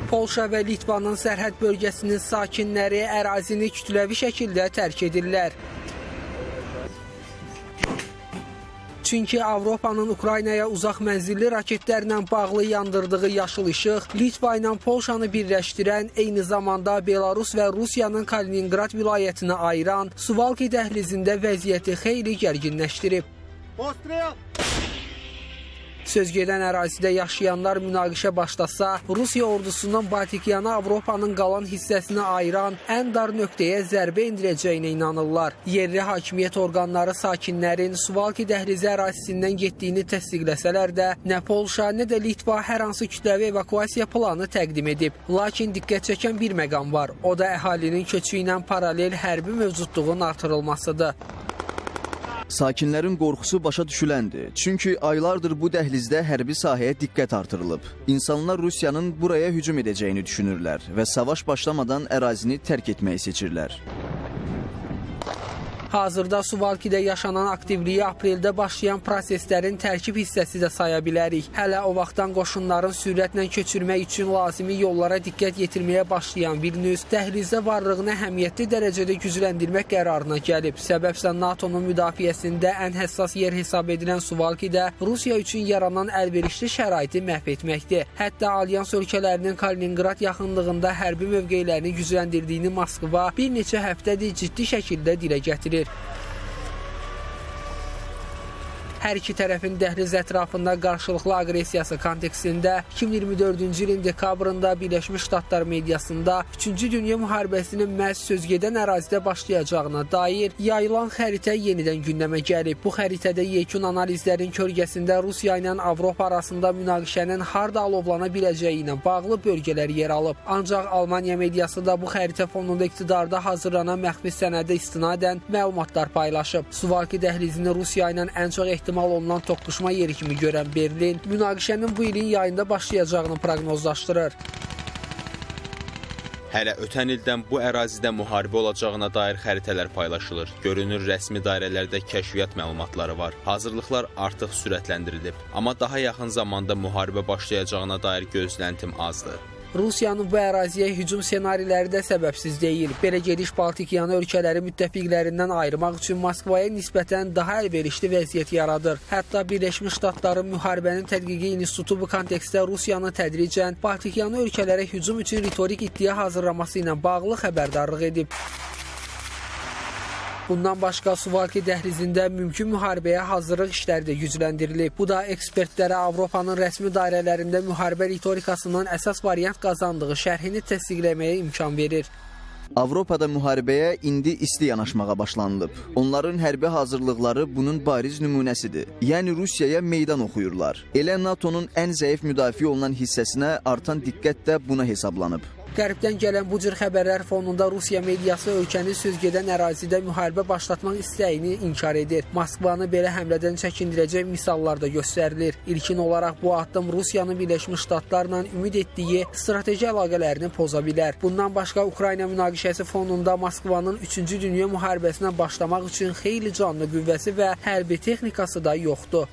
Polşa və Litvanın sərhəd bölgəsinin sakinləri ərazini kütləvi şəkildə tərk edirlər. Çünki Avropanın Ukraynaya uzaq mənzilli raketlərlə bağlı yandırdığı yaşıl işıq Litva ilə Polşanı birləşdirən, eyni zamanda Belarus və Rusiyanın Kalininqrad vilayətinə ayıran Suvalki dəhlizində vəziyyəti xeyli gərginləşdirib. Söz gedən ərazidə yaşayanlar münaqişə başlasa, Rusiya ordusunun Baltikyanı Avropanın qalan hissəsinə ayıran ən dar nöqtəyə zərbə endirəcəyinə inanırlar. Yerli hakimiyyət orqanları sakinlərin Suvalki dəhlizi ərazisindən getdiyini təsdiqləsələr də, nə Polşa, nə də Litva hər hansı kütləvi evakuasiya planı təqdim edib. Lakin diqqət çəkən bir məqam var. O da əhalinin köçü ilə paralel hərbi mövcudluğun artırılmasıdır. Sakinlərin qorxusu başa düşüləndir. Çünki aylardır bu dəhlizdə hərbi sahəyə diqqət artırılıb. İnsanlar Rusiyanın buraya hücum edəcəyini düşünürlər və savaş başlamadan ərazini tərk etməyi seçirlər. Hazırda Suvalkidə yaşanan aktivliyi apreldə başlayan proseslərin tərkib hissəsi də saya bilərik. Hələ o vaxtdan qoşunların sürətlə köçürmək üçün lazımi yollara diqqət yetirməyə başlayan Vilnius dəhlizdə varlığını əhəmiyyətli dərəcədə gücləndirmək qərarına gəlib. Səbəbsə NATO-nun müdafiəsində ən həssas yer hesab edilən Suvalkidə Rusiya üçün yaranan əlverişli şəraiti məhv etməkdir. Hətta Alyans ölkələrinin Kalininqrad yaxınlığında hərbi mövqelərini gücləndirdiyini Moskva bir neçə həftədir ciddi şəkildə dilə gətirir. Hər iki tərəfin dəhliz ətrafında qarşılıqlı aqressiyası kontekstində 2024-cü ilin dekabrında Birləşmiş Ştatlar mediasında 3-cü Dünya müharibəsinin məhz sözgedən ərazidə başlayacağına dair yayılan xəritə yenidən gündəmə gəlib. Bu xəritədə yekun analizlərin kölgəsində Rusiya ilə Avropa arasında münaqişənin harda alovlana biləcəyi ilə bağlı bölgələr yer alıb. Ancaq Almaniya mediası da bu xəritə fonunda iqtidarda hazırlanan məxfi sənədə istinadən məlumatlar paylaşıb. Suvalki dəhlizini Rusiya ilə ən çox ehtimal olunan toqquşma yeri kimi görən Berlin münaqişənin bu ilin yayında başlayacağını proqnozlaşdırır. Hələ ötən ildən bu ərazidə müharibə olacağına dair xəritələr paylaşılır. Görünür, rəsmi dairələrdə kəşfiyyat məlumatları var. Hazırlıqlar artıq sürətləndirilib. Amma daha yaxın zamanda müharibə başlayacağına dair gözləntim azdır. Rusiyanın bu əraziyə hücum ssenariləri də səbəbsiz deyil. Belə gediş Baltikyanı ölkələri müttəfiqlərindən ayırmaq üçün Moskvaya nisbətən daha əlverişli vəziyyət yaradır. Hətta Birləşmiş Ştatların Müharibənin Tədqiqi İnstitutu bu kontekstdə Rusiyanı tədricən Baltikyanı ölkələrə hücum üçün ritorik iddia hazırlaması ilə bağlı xəbərdarlıq edib. Bundan başqa Suvalki dəhlizində mümkün müharibəyə hazırlıq işləri də gücləndirilib. Bu da ekspertlərə Avropanın rəsmi dairələrində müharibə ritorikasından əsas variant qazandığı şərhini təsdiqləməyə imkan verir. Avropada müharibəyə indi isti yanaşmağa başlanılıb. Onların hərbi hazırlıqları bunun bariz nümunəsidir. Yəni Rusiyaya meydan oxuyurlar. Elə NATO-nun ən zəif müdafiə olunan hissəsinə artan diqqət də buna hesablanıb. Qərbdən gələn bu cür xəbərlər fonunda Rusiya mediası ölkənin sözgedən ərazidə müharibə başlatmaq istəyini inkar edir. Moskvanı belə həmlədən çəkindirəcək misallar da göstərilir. İlkin olaraq bu addım Rusiyanın Birləşmiş Ştatlarla ümid etdiyi strateji əlaqələrini poza bilər. Bundan başqa Ukrayna münaqişəsi fonunda Moskvanın 3-cü Dünya müharibəsinə başlamaq üçün xeyli canlı qüvvəsi və hərbi texnikası da yoxdur.